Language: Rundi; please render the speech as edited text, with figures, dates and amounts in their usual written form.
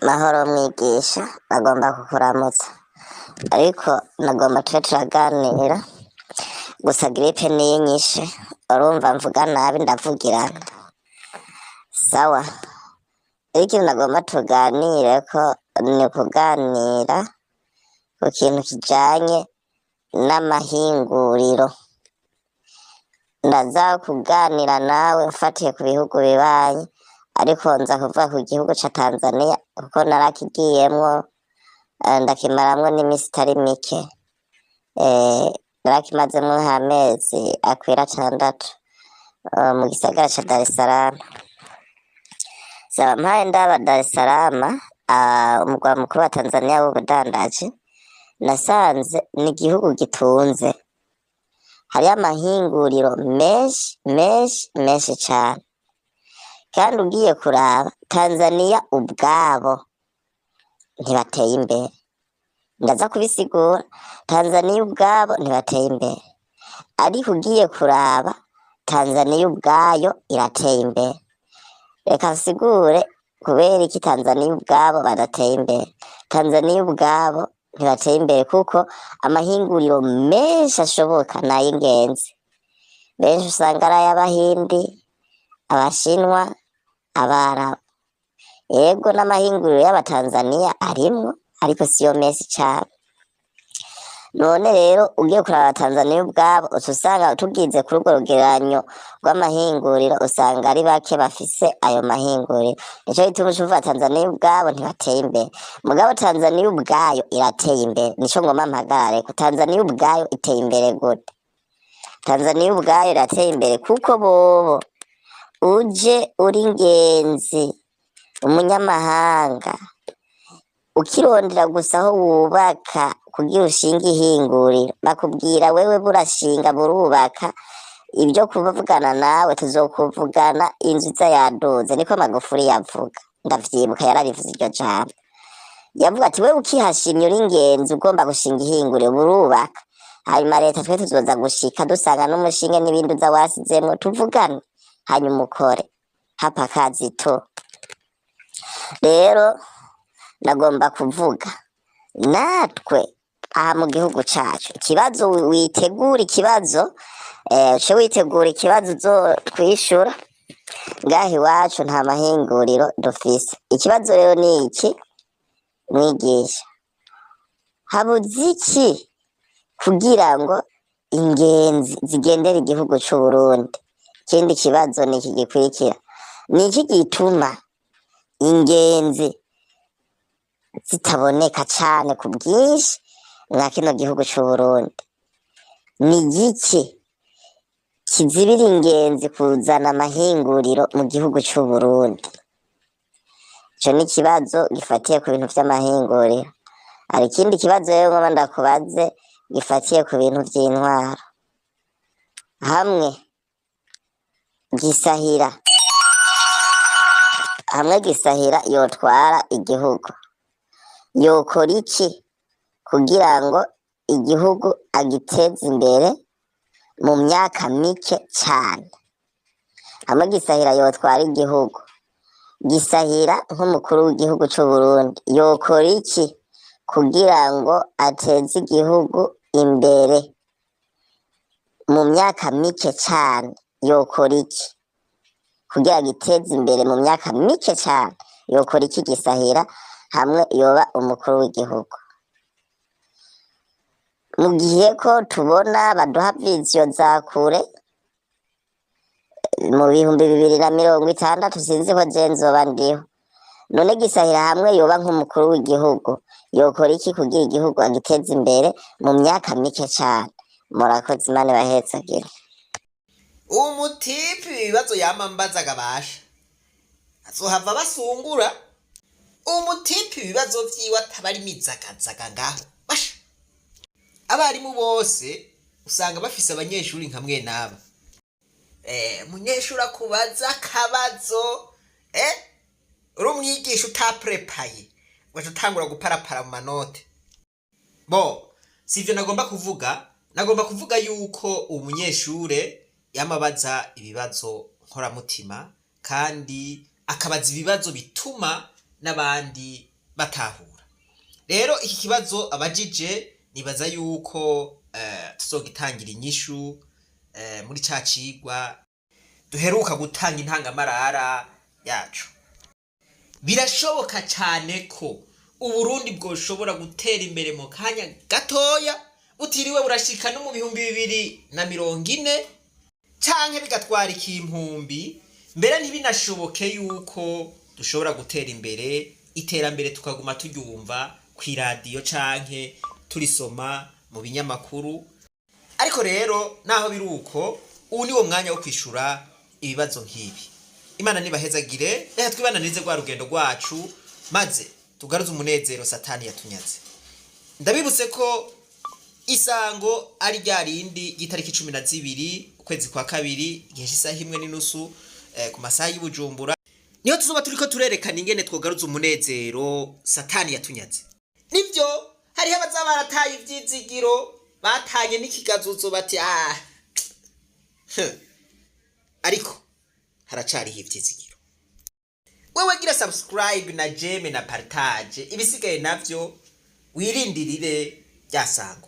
Mahoro mwigisha, nagomba kukuramutsa, ariko nagomba tube turaganira gusa. Grippe niyo inyishe, urumva mvuga nabi, ndavugirana. Sawa, ariko ikintu nagomba tuganire ko ni ukuganira ku kintu kijanye n'amahinguriro. Ndaza kuganira nawe mfatiye ku bihugu bibanyi, ariko nza kuvuga ku gihugu ca Tanzania kuko narakigiyemwo, ndakimaramwo n'imisi itari mike. Narakimazemwo nk'amezi akwira 6, mu gisagara ca Dar es Salaam. Saba mpaye ndaba Dar es Salaam, umugwa mukuru wa Tanzania w'ubudandaji, nasanze ni igihugu gitunze, hariyo amahinguriro menshi menshi menshi cane. Kandi ugiye kuraba, Tanzania ubwabo ntibateye imbere. Ndaza kubisigura. Tanzania ubwabo ntibateye imbere, ariko ugiye kuraba, Tanzania ubwayo irateye imbere. Reka nsigure kubera iki Tanzania ubwabo badateye imbere. Tanzania ubwabo ntibateye imbere kuko amahinguriro menshi ashoboka ni ay'ingenzi. Benshi usanga ari ay'Abahindi, Abashinwa, Abarabu. Yego, n'amahinguriro y'Abatanzaniya arimwo, ariko siyo menshi cane. None rero ugiye kuraba Tanzaniya ubwabo, uca usanga tugize kuri urwo rugereranyo rw'amahinguriro, usanga ari bake bafise ayo mahinguriro. Nico gituma uca uvuga Tanzaniya ubwabo ntibateye imbere. Mugabo Tanzaniya ubwayo irateye imbere, nico ngomba mpagarareko. Tanzaniya ubwayo iteye imbere gute? Tanzaniya ubwayo irateye imbere kuko bobo uje uri ingenzi, umunyamahanga, ukirondera gusa aho wubaka kugira ushinge ihinguriro, bakubwira: "Wewe burashinga, burubaka, ibyo kuvugana nawe tuzokuvugana inzu iza yaduze." Niko Magufuri yavuga, ndavyibuka yarabivuze iryo jambo. Yavuga ati: "Wewe ukihashimye uri ingenzi, ugomba gushinga ihinguriro, burubaka, hanyuma leta twe tuzoza gushika dusanga n'umushinge n'ibindi uza wasizemwo, tuvugane, hanyuma ukore hapa kazi tu." Rero nagomba kuvuga natwe aha mu gihugu cacu ikibazo, witegura ikibazo, uce witegura ikibazo uzokwishura. Ngaha iwacu nta mahinguriro dufise. Ikibazo rero ni iki, mwigisha: habuze iki kugira ngo ingenzi zigendere igihugu c'Uburundi? Ikindi kibazo ni iki gikurikira: ni iki gituma ingenzi zitaboneka cane ku bwinshi mwa kino gihugu c'Uburundi? Ni igiki kizibira ingenzi kuzana amahinguriro mu gihugu c'Uburundi? Ico ni ikibazo gifatiye ku bintu vy'amahinguriro. Hari ikindi kibazo rero ngomba ndakubaze gifatiye ku bintu vy'intwaro. Hamwe Gisahira, hamwe Gisahira yotwara igihugu, yokora iki kugira ngo igihugu agiteze imbere mu myaka mike cane? Hamwe Gisahira yotwara igihugu, Gisahira nk'umukuru w'igihugu c'Uburundi yokora iki kugira ngo ateze igihugu imbere mu myaka mike cane? Yokora iki kugira giteze imbere mu myaka mike cane? Yokora iki Gisahira hamwe yoba umukuru w'igihugu, mu gihe ko tubona baduha vision za kure mu 2060? Sinzi ko je nzoba ndiho. None Gisahira hamwe yoba nk'umukuru w'igihugu, yokora iki kugira igihugu agiteze imbere mu myaka mike cane? Murakoze, Imana ibahezagire. Umutipe ibibazo yama mbazaga basha azohava basungura. Umutipe ibibazo vyiwe ataba ari mizagazaga ngaho basha. Abarimu bose usanga bafise abanyeshuri nka mwenaba. Umunyeshuri akubaza akabazo, uri umwigisha utaprepaye, ugaca utangura guparapara mu manote. Bo sivyo nagomba kuvuga. Nagomba kuvuga yuko umunyeshure yamabaza ibibazo nkoramutima, kandi akabaza ibibazo bituma n'abandi batahura. Rero iki kibazo abajije nibaza yuko tuzogitangira inyishu muri ca cigwa duheruka gutanga intangamarara yacu. Birashoboka cyane ko Uburundi bwoshobora gutera imbere mu kanya gatoya, butiriwe burashika no mu 2040, canke bigatwara ikimpumbi, mbere ntibinashoboke yuko dushobora gutera imbere, iterambere tukaguma turyumva kw'iradiyo canke turisoma mu binyamakuru. Ariko rero naho biri uko, ubu ni wo mwanya wo kwishura ibibazo nk'ibi. Imana nibahezagire. Reka twibananize rwa rugendo rwacu, maze tugaruze umunezero Satani yatunyaze. Ndabibutse ko isango ari rya rindi ry'itariki 12 ukwezi kwa kabiri, igihe cy'isaha 1:30 ku masaha y'Ibujumbura, niho tuzoba turiko turerekana ingene twogaruza umunezero Satani yatunyaze. Nibyo, hariho abazaba barataye ivyizigiro, batanye n'ikigazuzo, bati ah, ariko haracariho ivyizigiro. Wewe gira subscribe na j'aime na partage, ibisigaye navyo wirindirire ryasango.